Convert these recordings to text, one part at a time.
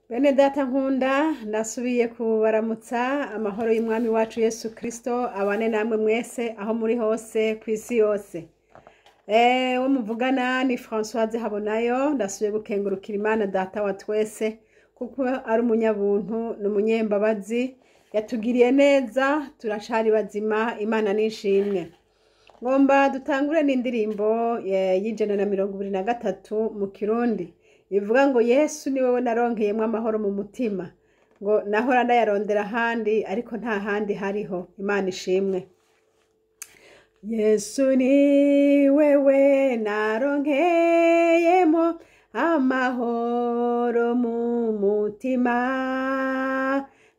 Bene data nkunda, ndasubiye kubaramutsa. Amahoro y'Umwami wacu Yesu Kristo abane namwe mwese aho muri hose ku isi yose. Wo muvugana ni Françoise Habonayo. Ndasubiye gukengurukira Imana Data wa twese, kuko ari umunyabuntu n'umunyembabazi, yatugiriye neza, turacari bazima. Imana nishimwe. Ngomba dutangure n'indirimbo y'123 mu Kirundi, ivuga ngo: "Yesu ni wowe naronkeyemwo amahoro mu mutima," ngo nahora ndayarondera ahandi, ariko nta handi hariho. Imana ishimwe. Yesu ni wewe naronkeyemo amahoro mu mutima,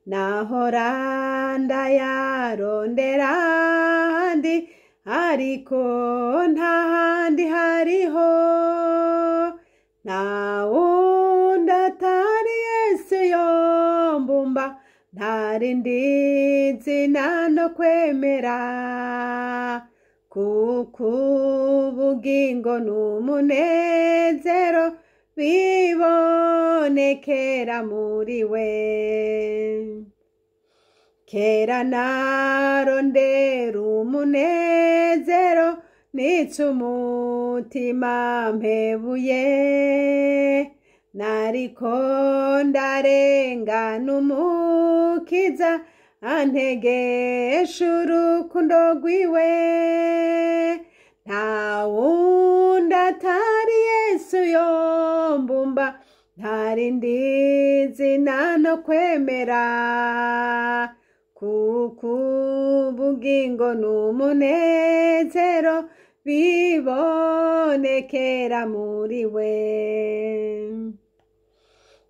nahora ndayarondera ahandi, ariko nta handi hariho. Nta wundi atari Yesu yombumba, nta rindi zina no kwemera, kuko ubugingo n'umunezero bibonekera muri we. Kera narondera umunezero nitse umutima mpebuye, nariko ndarengana, Umukiza antegesha urukundo rwiwe. Nta wundi atari Yesu yombumba, nta rindi zina no kwemera, kuko ubugingo n'umunezero bibonekera muri we.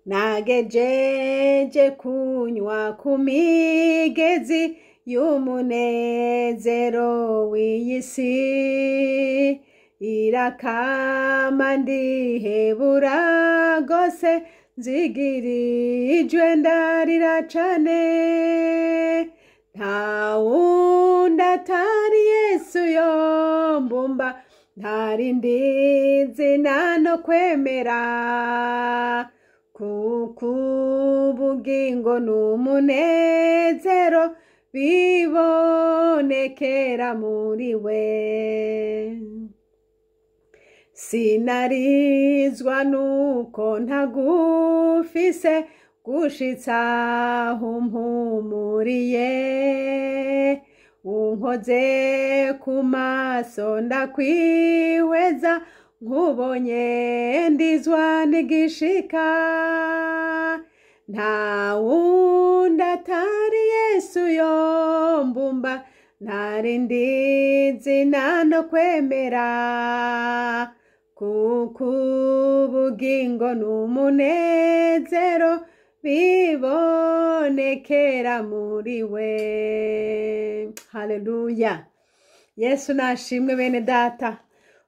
Nagejeje kunywa ku migezi y'umunezero w'iyi si, irakama ndihebura gose, nzigirijwe ndarira cane. Nta wundi atari Yesu yombumba, nta rindi zina no kwemera, kuko ubugingo n'umunezero bibonekera muri we. Sinarizwa nuko ntagufise, gushitsa aho umpumuriye, unkoze ku maso ndakwihweza, nkubonye ndizwa n'igishika. Nta wundi atari Yesu yombumba, nta rindi zina no kwemera, kuko ubugingo n'umunezero bibonekera muri we. Haleluya, Yesu nashimwe. Bene data,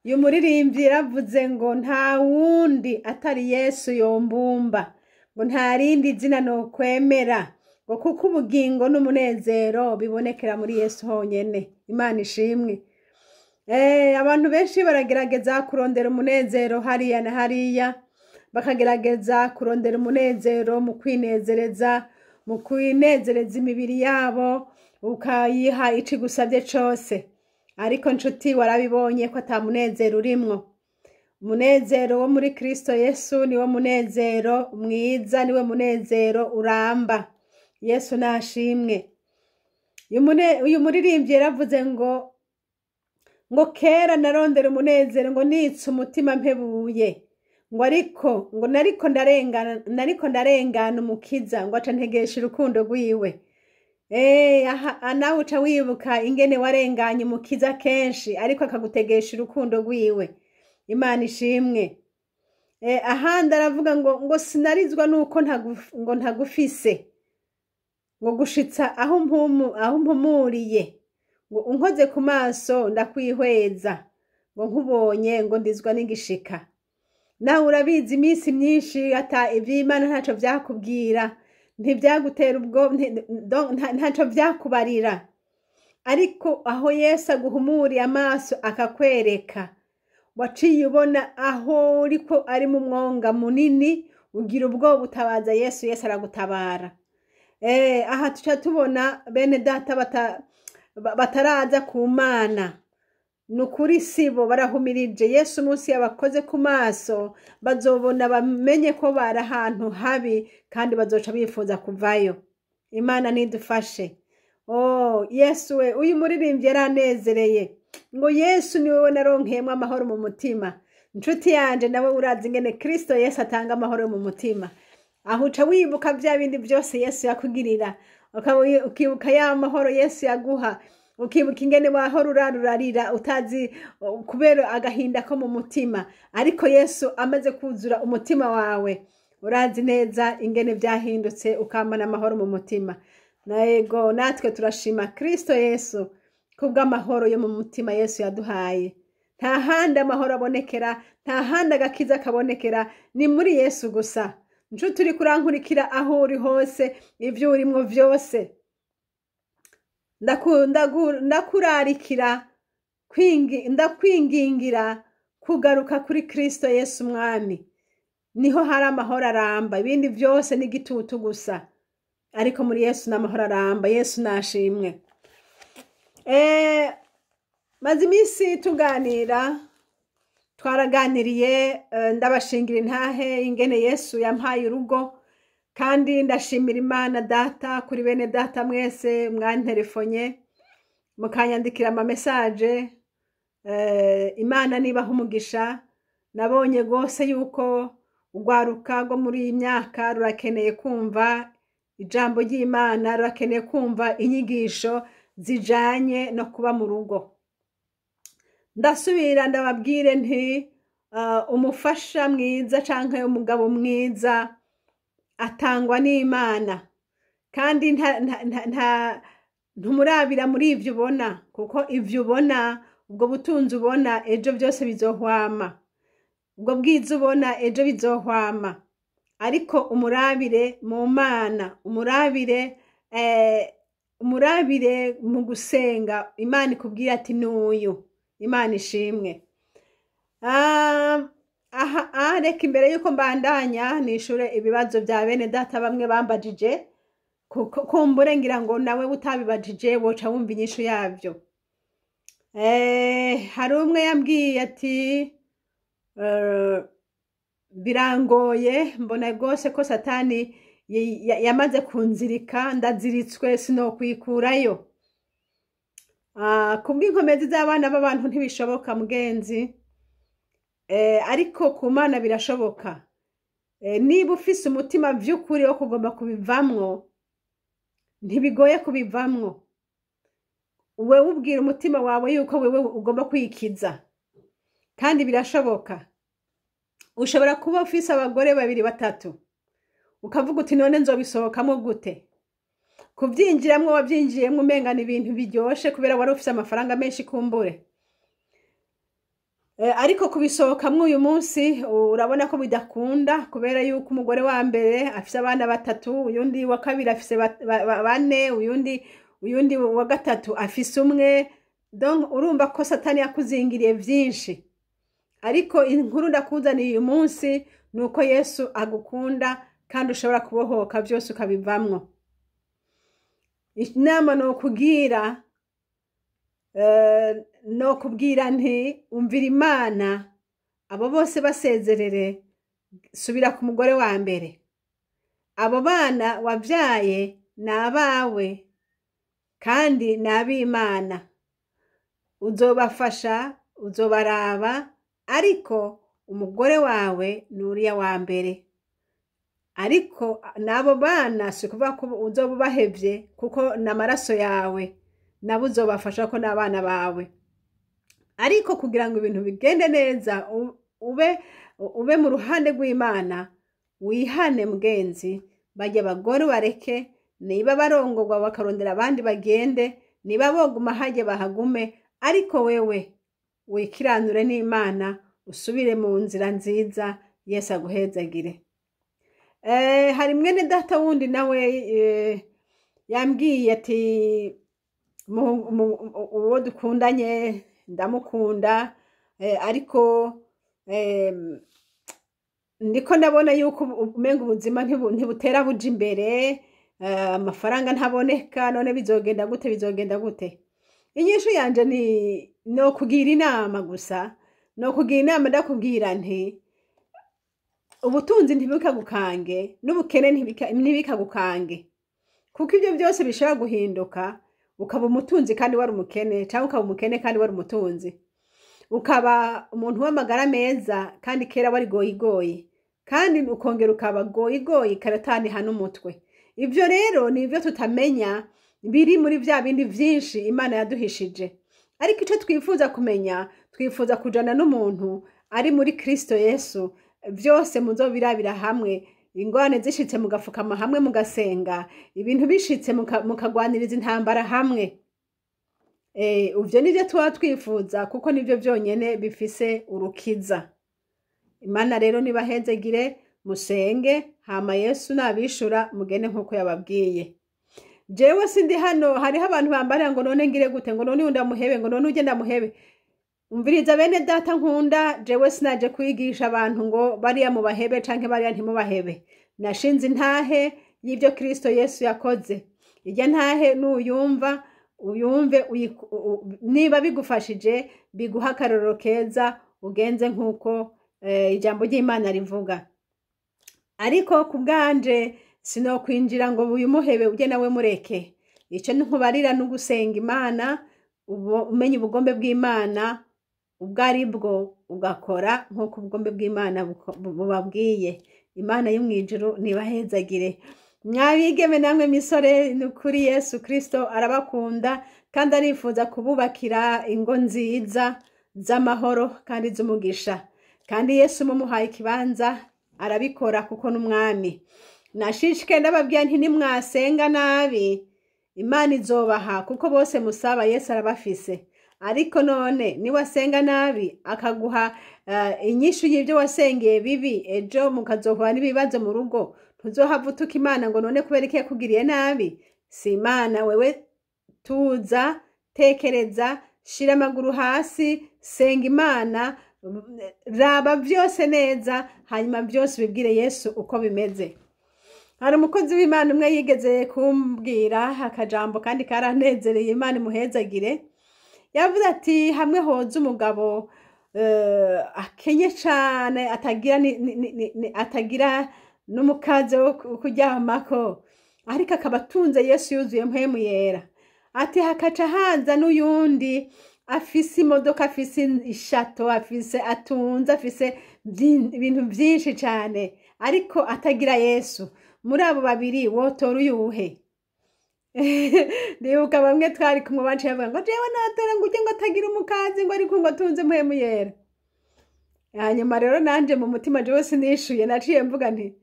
uyu muririmbyi yaravuze ngo nta wundi atari Yesu yombumba, ngo nta rindi zina nokwemera, ngo kuko ubugingo n'umunezero bibonekera muri Yesu honyene. Imana ishimwe. Abantu benshi baragerageza kurondera umunezero hariya na hariya, bakagerageza kurondera umunezero mu kwinezereza imibiri yabo, ukayiha ico igusabye cose. Ariko nshuti, warabibonye ko ata munezero urimwo. Umunezero wo muri Kristo Yesu niwo munezero mwiza, niwe munezero uramba. Yesu nashimwe. Uyu muririmbyi yaravuze ngo kera narondera umunezero, ngo nitse umutima mpebuye, ngo ariko ngo nariko ndarengana, Umukiza ngo aca ntegesha urukundo rwiwe. Aha nawe uca wibuka ingene warenganye Umukiza kenshi, ariko akagutegesha urukundo rwiwe. Imana ishimwe. Ahandi aravuga ngo sinarizwa nuko ngo ntagufise, ngo gushitsa aho mpumuriye, ngo unkoze ku maso ndakwihweza, ngo nkubonye ngo ndizwa n'igishika. Nawe urabizi, iminsi myinshi ata ivy'Imana ntaco vyakubwira, ntivyagutera ubwo ntaco vyakubarira, ariko aho Yesu aguhumuriye amaso akakwereka, waciye ubona aho uriko ari mu mwonga munini. Ugira ubwoba, utabaza Yesu, Yesu aragutabara. Aha tuca tubona bene data bataraza ku Mana. Ni ukuri sibo barahumirije. Yesu umunsi yabakoze ku maso, bazobona, bamenye ko bari ahantu habi, kandi bazoca bifuza kuvayo. Imana nidufashe. Oh Yesu we! Uyu muririmbyi yaranezereye ngo: "Yesu ni wowe naronkeyemo amahoro mu mutima." Inshuti yanje, nawe urazi ingene Kristo Yesu atanga amahoro mu mutima. Aho uca wibuka bya bindi byose Yesu yakugirira, ukibuka ya mahoro Yesu yaguha, ukibuka ingene wahora urarurarira utazi kubera agahinda ko mu mutima. Ariko Yesu amaze kuzura umutima wawe, urazi neza ingene byahindutse, ukamana amahoro mu mutima. Yego, natwe turashima Kristo Yesu kubw'amahoro yo mu mutima Yesu yaduhaye. Nta handi amahoro abonekera, nta handi agakiza kabonekera, ni muri Yesu gusa. Nshuti uri kurankurikira, aho uri hose, ibyo urimwo byose, ndakurarikira, ndakwingingira kugaruka kuri Kristo Yesu Umwami. Niho hari amahoro aramba. Ibindi byose ni igitutu gusa, ariko muri Yesu n'amahoro aramba. Yesu nashimwe. Maze iminsi tuganira, twaraganiriye, ndabashingira intahe ingene Yesu yampaye urugo, kandi ndashimira Imana Data kuri bene data mwese mwanterefonye, mukanyandikira ama messages. Imana nibaha umugisha. Nabonye rwose yuko urwaruka rwo muri iyi myaka rurakeneye kumva ijambo ry'Imana, rurakeneye kumva inyigisho zijanye no kuba mu rugo. Ndasubira ndababwire nti umufasha mwiza canke umugabo mwiza atangwa n'Imana, kandi ntumurabira muri ivyo ubona, kuko ivyo ubona, ubwo butunzi ubona, ejo byose bizohwama, ubwo bwiza ubona, ejo bizohwama. Ariko umurabire mu Mana, umurabire mu gusenga, Imana ikubwira ati: "N'uyu." Imana ishimwe. Aha reka imbere yuko mbandanya nishure ibibazo bya bene data bamwe bambajije, kuko kumbure ngira ngo nawe utabibajije woca wumva inyishu yabyo. Hari umwe yambwiye ati: "Birangoye, mbona rwose ko Satani yamaze kunzirika, ndaziritswe, sinokwikurayo." Kubw'inkomezi z'abana b'abantu ntibishoboka, mugenzi, ariko ku Mana birashoboka. Niba ufise umutima vy'ukuri wo kugomba kubivamwo, ntibigoye kubivamwo. Wewe ubwira umutima wawe yuko wewe ugomba kwikiza, kandi birashoboka. Ushobora kuba ufise abagore babiri, batatu, ukavuga uti: "None nzobisohokamo gute?" Kubyinjiramwo wabyinjiyemwo umenga ni ibintu biryoshe, kubera wari ufise amafaranga menshi kumbure. Ariko kubisohokamwo uyu munsi urabona ko bidakunda, kubera yuko umugore wa mbere afise abana batatu, uyundi wa kabiri afise bane, uyundi wa gatatu afise umwe. Donc urumva ko Satani yakuzingiriye vyinshi. Ariko inkuru ndakuzaniye uyu munsi ni uko Yesu agukunda, kandi ushobora kubohoka byose ukabivamwo. Inama nokubwira, nokubwira nti: umvira Imana, abo bose basezerere, subira ku mugore wa mbere. Abo bana wabyaye ni abawe kandi ni ab'Imana. Uzobafasha, uzobaraba, ariko umugore wawe ni uriya wa mbere. Ariko n'abo bana si ukuvuga ko uzoba ubahevye, kuko ni amaraso yawe, nabo uzobafasha ko n'abana bawe. Ariko kugira ngo ibintu bigende neza, ube mu ruhande rw'Imana, wihane mugenzi, bajya abagore bareke. Niba barongorwa bakarondera abandi bagende, niba boguma hajye bahagume, ariko wewe wikiranure n'Imana, usubire mu nzira nziza. Yesu aguhezagire. Hari mwene data wundi nawe yambwiye ati: "Uwo dukundanye ndamukunda, ariko Ndiko ndabona yuko umenga ubuzima ntibutera buja imbere, amafaranga ntaboneka, none bizogenda gute, bizogenda gute? Inyishu yanje ni no kugira inama gusa, no kugira inama ndakubwira nti ubutunzi ntibikagukange n'ubukene ntibikagukange, kuko ibyo byose bishobora guhinduka, ukaba umutunzi kandi wari umukene, cyangwa ukaba umukene kandi wari umutunzi, ukaba umuntu w'amagara meza kandi kera wari goyigoyi, kandi ukongera ukaba goyigoyi karataniha n'umutwe. Ibyo rero ni ibyo tutamenya biri muri bya bindi byinshi Imana yaduhishije. Ariko icyo twifuza kumenya, twifuza kujana n'umuntu ari muri Kristo Yesu, byose muzobirabira hamwe, ingorane zishitse mugafukama hamwe mugasenga, ibintu bishitse mukagwaniriza intambara hamwe. Ivyo nivyo tuba twifuza, kuko nivyo vyonyene bifise urukiza. Imana rero nibahezegire, musenge, hama Yesu nabishura mugende nk'uko yababwiye. Jewe sindi hano, hariho abantu bambarira ngo none ngire gute, ngo none uyu ndamuhebe, ngo none ujye ndamuhebe. Umviriza bene data nkunda, jewe sinaje kwigisha abantu ngo bariya mubahebe canke bariya ntimubahebe. Nashinze intahe y'ivyo Kristo Yesu yakoze. Irya ntahe nuyumva, uyumve, niba bigufashije biguha akarorero keza, ugenze nk'uko ijambo ry'Imana rivuga. Ariko ku bwanje sinokwinjira ngo uyumuhebe ujye nawe mureke. Icyo nkubarira ni ugusenga Imana, umenye ubugombe bw'Imana ubwo ari bwo, ugakora nk'uko ubugombe bw'Imana bubabwiye. Imana yo mw'ijuru nibahezagire. Mwabigeme namwe misore, ni ukuri Yesu Kristo arabakunda kandi arifuza kububakira ingo nziza z'amahoro kandi z'umugisha. Kandi Yesu mumuhaye ikibanza arabikora kuko n'umwami. Nashishike ndababwira nti nimwasenga nabi Imana izobaha, kuko bose musaba Yesu arabafise. Ariko none niwasenga nabi akaguha inyishu y'ibyo wasengeye bibi, ejo mukazohura n'ibibazo mu rugo, ntuzohava utuka Imana ngo none kubera iki yakugiriye nabi. Si Imana, wewe tuza, tekereza, shira amaguru hasi, senga Imana, raba byose neza, hanyuma byose ubibwire Yesu uko bimeze. Hari umukozi w'Imana umwe yigeze kumbwira akajambo kandi karanezereye, Imana imuhezagire. Yavuze ati hamwe hoza umugabo akenye cane, atagira n'umukaze wo kuryamako, ariko akaba atunze Yesu yuzuye mpwemu yera. Ati hakaca haza n'uyundi afise imodoka, afise ishato, afise atunze, afise ibintu byinshi cane, ariko atagira Yesu. Muri abo babiri wotora uyuhe? Ndibuka bamwe twari kumwe baciye bavuga ngo jewe natora ngo ujye ngo atagira umukazi, ngo ariko ngo atunze mpwemu yera. Hanyuma rero nanje mu mutima jewe sinishuye, naciye mvuga nti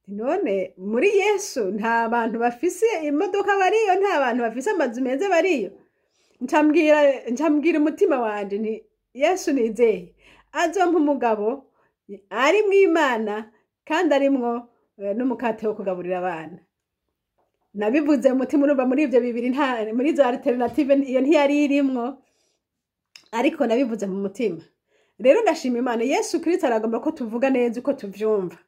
none muri Yesu nta bantu bafise imodoka bariyo, nta bantu bafise amazu meza bariyo. Ncambwira umutima wanje nti Yesu nizeye azompa umugabo ari mw'Imana kandi arimwo n'umukate wo kugaburira abana. Nabivuze mu mutima, urumva muri ivyo bibiri nta, muri izo alternative iyo ntiyari irimwo, ariko nabivuze mu mutima. Rero ndashima Imana, Yesu Kristo aragomba ko tuvuga neza uko tuvyumva.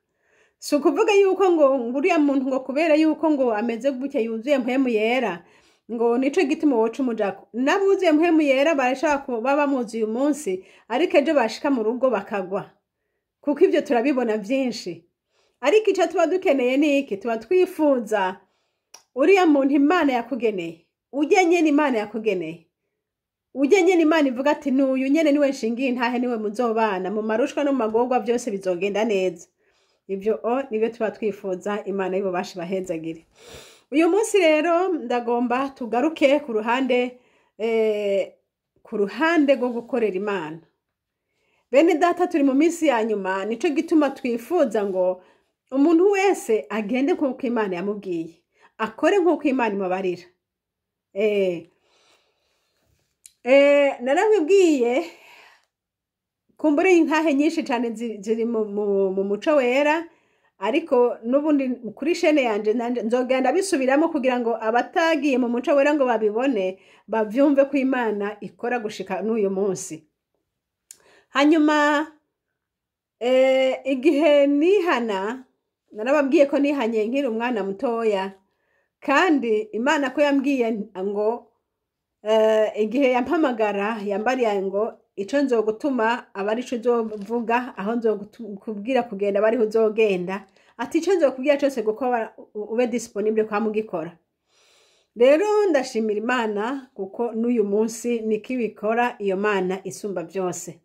Si ukuvuga yuko ngo uriya muntu ngo kubera yuko ngo ameze gutya yuzuye mpwemu yera ngo nico gituma woca umujako. N'abuzuye mpwemu yera barashobora kuba bamuzi uyu munsi, ariko ejo bashika mu rugo bakagwa, kuko ivyo turabibona vyinshi. Ariko ico tuba dukeneye ni iki? Tuba twifuza uriya muntu Imana yakugeneye, ujye nyene Imana yakugeneye, ujye nyene Imana ivuga ati n'uyu nyene niwe nshingiye intahe, niwe muzobana mu marushwa no mu magorwa, byose bizogenda neza. Ivyo nivyo tuba twifuza. Imana y'ububasha bahezagire. Uyu munsi rero ndagomba tugaruke ku ruhande rwo gukorera Imana. Bene data, turi mu minsi ya nyuma, nico gituma twifuza ngo umuntu wese agende nk'uko Imana yamubwiye, akore nk'uko Imana imubarira. Narabibwiye kumbure intahe nyinshi cyane ziri mu muco wera, ariko n'ubundi kuri shene yanje nzogenda bisubiramo kugira ngo abatagiye mu muco wera ngo babibone, bavyumve ko Imana ikora gushika n'uyu munsi. Hanyuma Igihe nihana, narababwiye ko nihanye nkiri umwana mutoya, kandi Imana ko yambwiye ngo igihe yampamagara yambariye ngo ico nzogutuma aba arico uzovuga, aho nzokubwira kugenda aba ariho uzogenda, ati ico nzokubwira cose gukora ube disponible kwa mugikora. Rero ndashimira Imana kuko n'uyu munsi niko ibikora, iyo Mana isumba byose.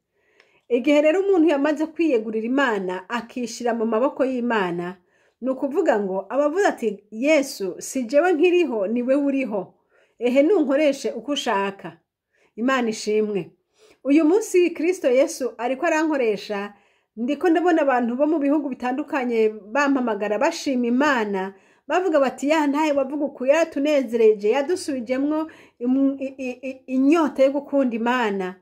Igihe rero umuntu yamaze kwiyegurira Imana akishira mu maboko y'Imana, ni ukuvuga ngo abavuze ati Yesu si jewe nkiriho, ni wewe uriho, ehe nunkoreshe uko ushaka. Imana ishimwe. Uyu munsi Kristo Yesu ariko arankoresha, ndiko ndabona abantu bo mu bihugu bitandukanye bampamagara bashima Imana, bavuga bati ya ntaye wavuga uku yaratunezereje, yadusubijemwo inyota yo gukunda Imana.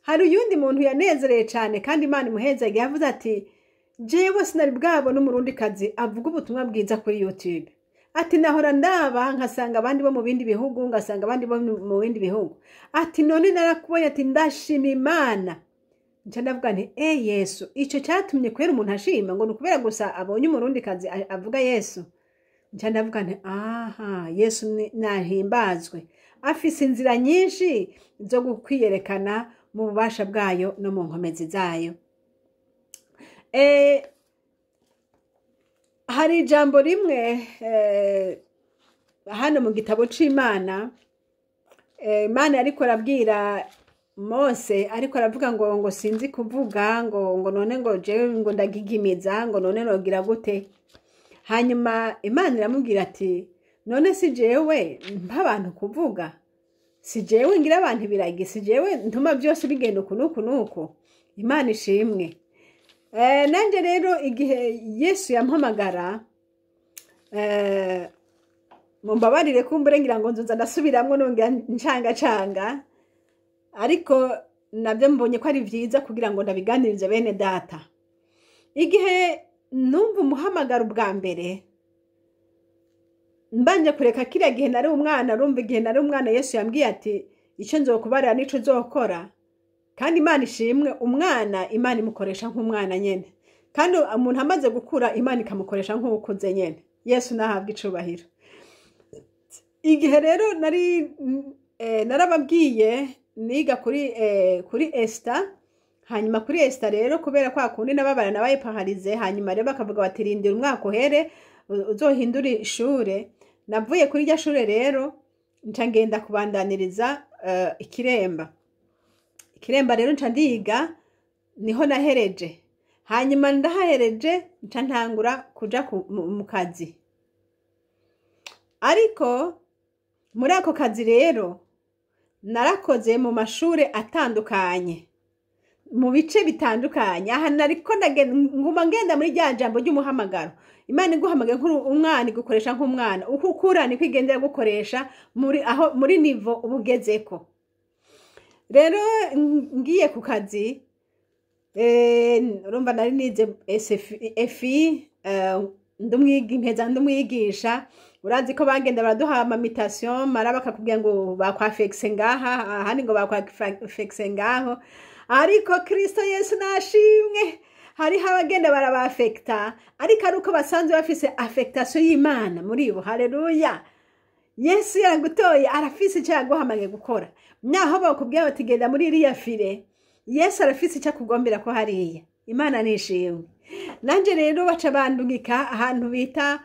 Hari uyundi muntu yanezereye cyane kandi Imana imuhezage, yavuze ati jewe sinari bwabona umurundikazi avuga ubutumwa bwiza kuri YouTube. Ati nahora ndaba nkasanga abandi bo mu bindi bihugu, ngasanga abandi bo mu bindi bihugu. Ati none narakubonye, ati ndashima Imana. Nca ndavuga nti Yesu, ico cyatumye kwera umuntu ashima ngo ni ukubera gusa abonye umurundikazi avuga Yesu. Nca ndavuga nti aha, Yesu nahimbazwe, afise inzira nyinshi zo kwiyerekana mu bubasha bwayo no mu nkomezi zayo. Hari ijambo rimwe hano mu gitabo c'Imana, Imana yariko arabwira Mose, ariko aravuga ngo sinzi kuvuga, ngo none ngo jewe ngo ndagigimiza, ngo none nogira gute. Hanyuma Imana iramubwira ati none si jewe mpa abantu kuvuga, si jewe ngira abantu ibiragi, si jewe ntuma byose bigenda uku n'uku n'uku. Imana ishimwe. Nanje rero igihe Yesu yampamagara, mumbabarire kumbure ngira ngo nzoza ndasubiramwo nongera ncangacanga, ariko nabyo mbonye ko ari vyiza kugira ngo ndabiganirize bene data. Igihe numva umuhamagaro ubwa mbere, mbanje kureka kiriya gihe nari umwana, urumva igihe nari umwana Yesu yambwiye ati icyo nzokubarira nico uzokora. Kandi Imana ishimwe, umwana Imana imukoresha nk'umwana nyene, kandi umuntu amaze gukura Imana ikamukoresha nk'uwukuze nyene. Yesu nahabwa icubahiro. Igihe rero nari narababwiye niga kuri Esther, hanyuma kuri Esther rero kubera kwa kundi nababara nabaye paralysé, hanyuma rero bakavuga bati rindira umwaka uhere uzohindure ishure. Navuye kuri rya shure rero nca ngenda kubandaniriza Ikiremba. Ikiremba rero nca ndiga, niho nahereje. Hanyuma ndahahereje nca ntangura kuja mu kazi. Ariko muri ako kazi rero narakoze mu mashure atandukanye, mu bice bitandukanye. Aha nariko nguma ngenda muri rya jambo ry'umuhamagaro. Imana iguhamagaye nk'umwana igukoresha nk'umwana, uko ukura niko igendera gukoresha muri aho muri niveau ubugezeko. Rero ngiye ku kazi, urumva nari nize EFI, mpeza ndumwigisha. Urazi ko bagenda baraduha ama mutation, mara bakakubwira ngo bakwaffectise ngaha, ahandi ngo bakwaffectise ngaho. Ariko Kristo Yesu nashimwe, hariho abagenda barabaffecta, ariko ari uko basanzwe bafise affectation y'Imana muri bo. Haleluya! Yesu yaragutoye, arafise icyo yaguhamagaye gukora. Naho bakubwira bati genda muri iriya file, Yesu arafise icyo akugombera ko hariya. Imana nishimwe. Nanje rero baca bandungika ahantu bita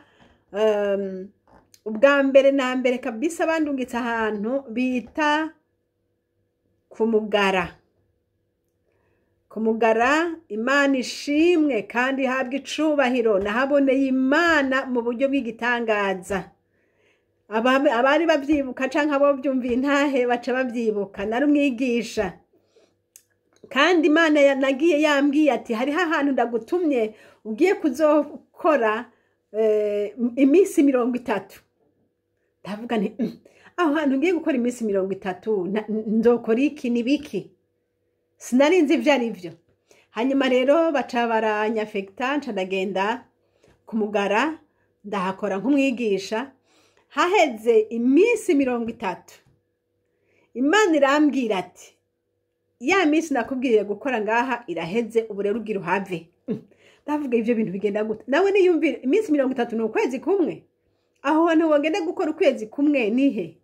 ubwa mbere na mbere kabisa bandungitse ahantu bita Kumugara. Kumugara, Imana ishimwe kandi ihabwa icubahiro, nahaboneye Imana mu buryo bw'igitangaza. Abari babyibuka canke abo byumviye intahe baca babyibuka, nari umwigisha. Kandi Imana nagiye yambwiye ati hariho ahantu ndagutumye ugiye kuzokora iminsi 30. Ndavuga nti aho hantu ngiye gukora iminsi 30 nzokora iki nibiki? Sinari nzi ivyo ari vyo. Hanyuma rero baca baranyaffecta, nca ndagenda Kumugara, ndahakora nk'umwigisha. Haheze iminsi 30, Imana irambwira ati ya minsi nakubwiye gukora ngaha iraheze, ubu rero ugira uhave. Ndavuga, ivyo bintu bigenda gute? Nawe niyumvire, iminsi 30 ni ukwezi kumwe. Aho hantu wogenda gukora ukwezi kumwe nihe?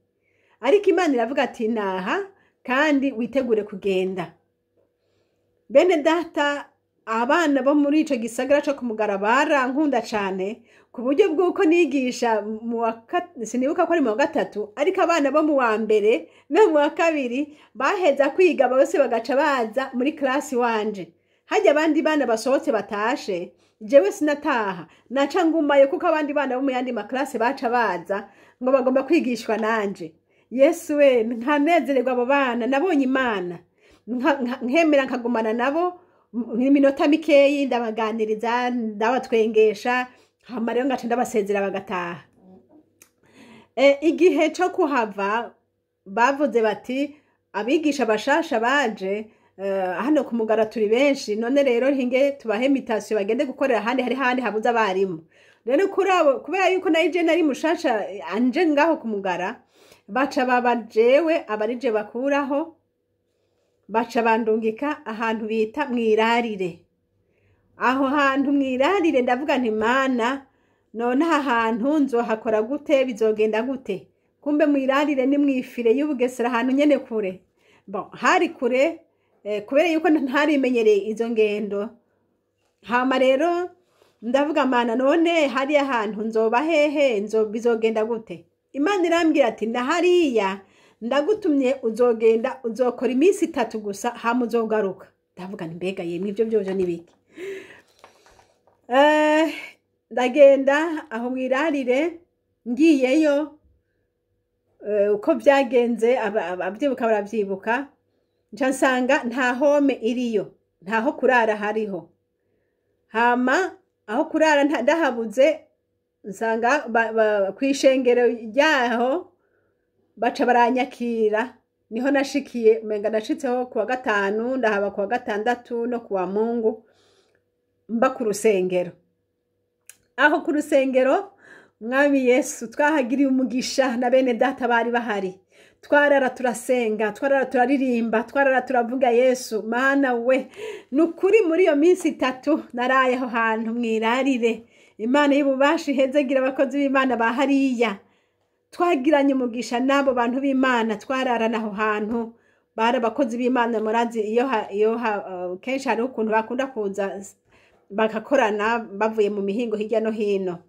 Ariko Imana iravuga ati: "Naha, kandi witegure kugenda." Bene data, abana bo muri ico gisagara co kumugara barankunda cane, ku buryo bw'uko nigisha mu wa sinibuka ko ari mu wa gatatu, ariko abana bo mu wa mbere no mu wa kabiri baheza kwiga bose bagaca baza muri classe wanje. Hajya abandi bana basohotse batashe, jewe sinataha, naca ngumayo, kuko abandi bana bo mu yandi ma classe baca baza ngo bagomba kwigishwa nanje. Yesu we, nkanezererwa abo bana. Nabonye Imana. Nkemera nkagumana nabo iminota mikeyi, ndabaganiriza, ndabatwengesha, hama rero ngaca ndabasezera bagataha. Igihe co kuhava bavuze bati: "Abigisha bashasha baje hano ku Mugara turi benshi, none rero hinge tubahe mutation bagende gukorera ahandi, hari handi habuze abarimu." Rero kuri abo, kubera yuko nayo je nari mushasha anje ngaho ku Mugara, baca baba jewe abarije bakuraho, baca bandungika ahantu bita Mwirarire. Aho hantu Mwirarire, ndavuga nti: "Mana, none aha hantu nzohakora gute? Bizogenda gute?" Kumbe Mwirarire ni mwifire y'Ubugesera, ahantu nyene kure. Bon, hari kure, kubera yuko ntarimenyereye izo ngendo. Hama rero ndavuga: "Mana, none hariya hantu nzoba hehe? Bizogenda gute?" Imana irambwira ati: "Na hariya ndagutumye, uzogenda uzokora iminsi 3 gusa, hama uzogaruka." Ndavuga nti: "Mbega yemwe, ibyo byovyo ni biki?" Ndagenda aho Mwirarire. Ngiyeyo, uko byagenze ababyibuka barabyibuka, nca nsanga nta home iriyo, ntaho kurara hariho. Hama aho kurara ndahabuze, nsanga kw'ishengero ryaho baca baranyakira. Niho nashikiye, umenga nashitseho kuwa gatanu, ndahaba kuwa gatandatu no kuwa Mungu, mba ku rusengero. Aho ku rusengero, Mwami Yesu, twahagiriye umugisha na bene data bari bahari. Twarara turasenga, twarara turaririmba, twarara turavuga Yesu. Mana we, ni ukuri, muri iyo minsi 3 naraye aho hantu Mwirarire, Imana y'ububasha ihezegira abakozi b'Imana ba hariya. Twagiranye umugisha n'abo bantu b'Imana twararana aho hantu. Bari abakozi b'Imana. Murazi iyo kenshi hariho ukuntu bakunda kuza bagakorana bavuye mu mihingo hirya no hino,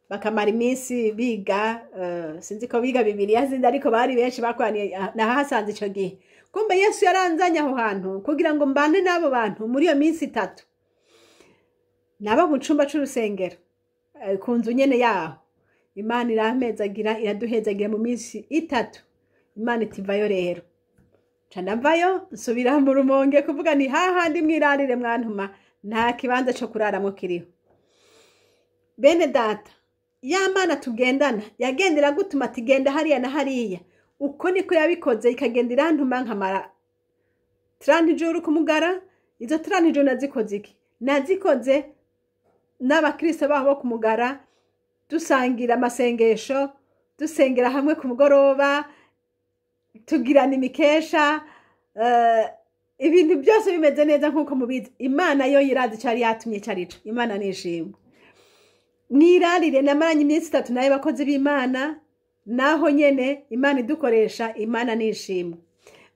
bakamara iminsi biga, sinzi ko biga Bibiliya zindi, ariko bari benshi bakoraniye nahasanze ico gihe. Kumbe Yesu yaranzanye aho hantu kugira ngo mbane n'abo bantu muri iyo minsi 3. Naba mu cumba c'urusengero, ku nzu nyene yaho. Imana irampezagira, iraduhezagira mu minsi 3. Imana itivayo rero. Nca ndavayo, nsubira mu Rumonge kuvuga ni hahandi Mwirarire mwantuma, nta kibanza co kuraramwo kiriho. Bene data, ya Mana tugendana yagendera gutuma ati: "Genda hariya na hariya." Uko niko yabikoze, ikagenda irantuma, nkamara 30 jours ku Mugara. Izo 30 jours nazikoze iki? Nazikoze n'abakristo baho bo ku Mugara, dusangira amasengesho, dusengera hamwe ku mugoroba, tugirana imikesha, ibintu byose bimeze neza nk'uko mubizi. Imana yo yirazi icari yatumye carico. Imana nishimwe. Mwirarire namaranye iminsi 3 nayo, bakozi b'Imana naho nyene Imana idukoresha. Imana nishimwe.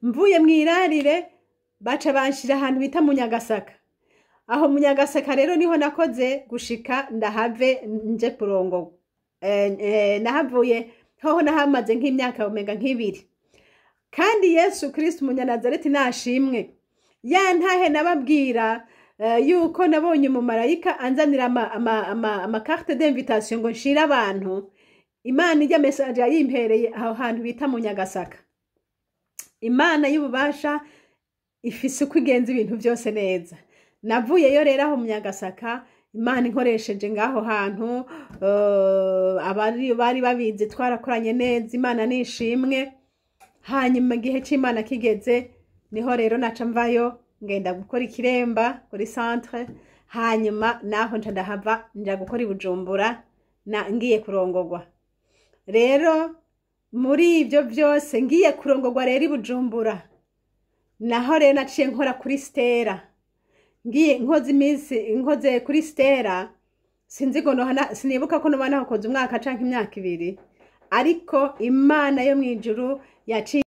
Mvuye Mwirarire, baca banshira ahantu bita mu Nyagasaka. Aho mu Nyagasaka rero niho nakoze gushika ndahave nje kurongorwa. Nahavuye hoho nahamaze nk'imyaka umenga nk'ibiri. Kandi Yesu Kristo Umunyanazareti nashimwe. Ya ntahe nababwira yuko nabonye umumarayika anzanira ama carte d'invitation ngo nshire abantu, Imana ijya message yayimpereye aho hantu bita mu Nyagasaka. Imana y'ububasha ifise uko igenza ibintu byose neza. Navuyeyo rero aho mu Nyagasaka, Imana inkoresheje ngaho hantu, abari bari babizi, twarakoranye neza. Imana nishimwe. Hanyuma igihe c'Imana kigeze, niho rero naca mvayo ngenda gukora ikiremba kuri centre. Hanyuma naho nca ndahava nja gukora i Bujumbura, na ngiye kurongorwa. Rero muri ibyo byose, ngiye kurongorwa rero i Bujumbura, naho rero naciye nkora kuri Stera. Ngiye nkoze iminsi nkoze kuri Stella, sinzi ngo sinibuka ko noba nahakoze umwaka canke imyaka 2, ariko Imana yo mw'ijuru yaciye